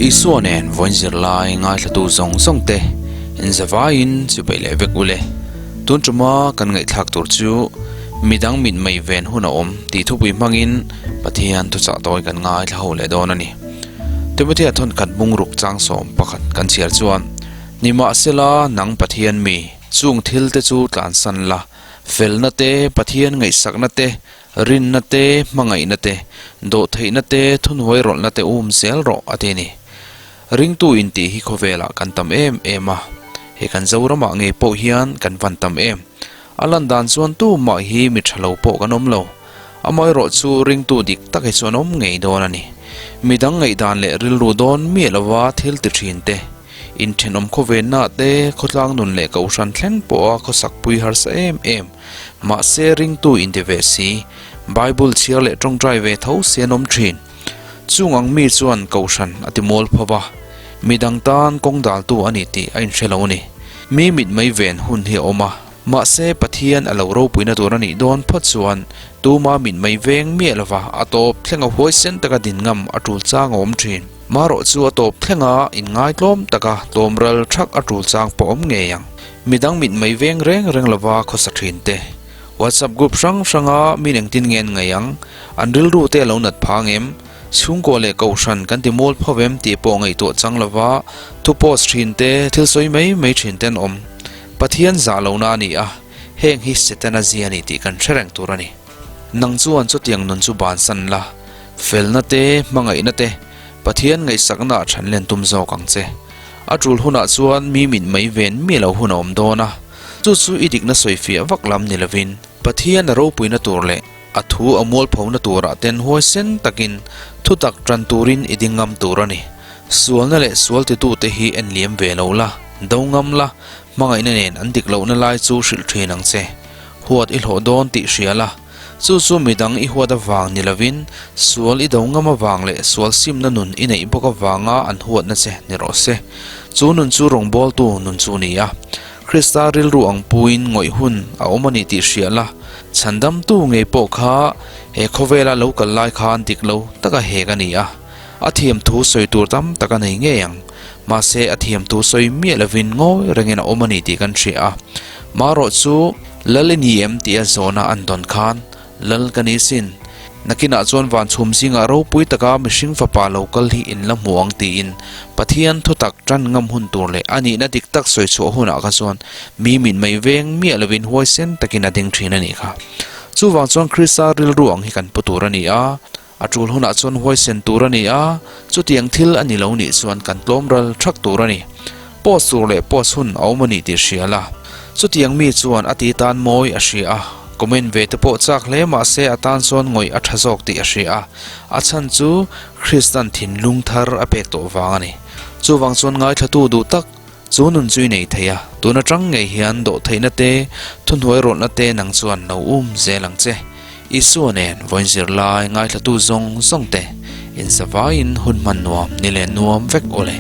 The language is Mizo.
Isua nen vawiin zirlai ngaithlatu zawng zawng te inzavaiin chibai leh vek ule. Tun tuma kan ngaihthlak tur chu midang mitmei ven hun a awm tih thupui hmangin Pathian thuchah tawi kan ngaithla ho leh dawn a ni. Timothea thawnkhat bungruk changsawm pakhat kan chhiar chuan, Nimahsela nang Pathian mi, chung thil te chu tlansan la, felna te, Pathian ngaihsakna te, Rinna te, hmangaihna te, dawhtheihna te, thunhuai rawlhna te um zel rawh a ti a ni. Ringtu intih hi khawvelah kan tam em em a, he kan Zoramah ngei pawh hian kan van tam em. A lan dan chuan tumah hi mi tha lo pawh kan awm lo. Amaherawh chu ringtu dik tak hi chuan awm ngei dawn a ni. Midang ngaihdan leh rilru dawn miah lova thil ti thin te, inthenawm khawvenna te, khawtlang nun leh kohhran thleng pawha khawsakpui harsa em em, Mahse ringtu inti ve si, Bible chhiar leh tawngtai ve tho si an awm thin. Chung ang mi chuan Kohhran a ti mual pho va, midang tan kawng daltu a ni tih a inhre lo a ni. Mi mitmei ven hun hi a awm a, mahse Pathian a lo ropuina tur a nih dawn phawt chuan tuma mitmei veng miah lova a tawp thlenga huaisen taka din ngam a tul chang a awm thin. Marawh chu a tawp thlenga inngaitlawm taka tlawmral thak a tul chang pawh awm ngei ang. Midang mitmei veng reng reng lova khawsa thin te, WhatsApp group hrang hranga min engtin nge an ngaih ang, an rilru te a lo nat phang em, chhungkua leh kohhran kan ti mual pho em tih pawh ngaihtuah chang lova thu post thin te, thil sawi mai mai thin te an awm. Pathian zah lohna a ni a, heng hi Setana zia a ni tih kan hre reng tur a ni. Nang chuan chutiang nun chu bansan la, felna te, hmangaihna te, Pathian ngaihsakna ah than len tum zawk ang che. A tul hunah chuan mi mit mai ven mi lo hun a awm dawn a, chu chu i dikna sawifiah vak lam ni lovin Pathian a ropuina tur leh a thu a mualphona turah ten huaisen takin thutak tan turin i ding ngam tur a ni. Sualna leh sual titute hi en liam ve lo la, do ngam la, hmangaihna nen an dik lohna lai chu hrilh thin ang che. Huat i hlawh dawn tih hria la. Chu chu midang i huat avang ni lovin, sual i do ngam avang leh sual simna nun i neih bawk avanga an huatna che ni rawh se. Chu nun chu rawngbawltu nun chu ni a. Krista rilru ang puiin ngawih hun a awm a ni tih hria la, chhandamtu ngei pawh kha he khawvela lo kal lai khan dik lo taka hek a ni a. A thiam thu sawi tur tam tak a nei ngei ang. Mahse a thiam thu sawi miah lovin ngawi rengin a awm a ni tih kan hria a. Marawh chu Lal i ni em tih a zawhna an dawn khan Lal ka ni sin. Nakinah chuan van chhum zingah ropui taka mihring fapa lo kal hi in la hmu ang tiin Pathian thutak tan ngam hun tur leh a nihna dik tak sawi chhuah hunah kha chuan mi mitmei veng miah lovin huaisen takin a ding thin a nih kha. Chuvang chuan Krista rilru ang hi kan pu tur a ni a. A tul hunah chuan huaisen tur a ni a, chutiang thil a ni lo nih chuan kan tlawm ral thak tur a ni. Post tur leh post hun a awm a ni tih hria la. Chutiang mi chuan a ti tan mawi a hria a, comment ve te pawh chak hle mah se a tan chuan ngawih a tha zawk tih a hria a, a chhan chu Kristan thinlung thar a pek tawh vang a ni. Chuvang chuan ngaithlatu duh tak chu nun chu i nei thei a, tun atang ngei hian dawhtheihna te, thuhnuai rawlhna te nang chuan lo um zel ang che. Isua nen vawiin zirlai ngaithlatu zawng zawng te inzavaiin hun hman nuam ni leh nuam vek aw le.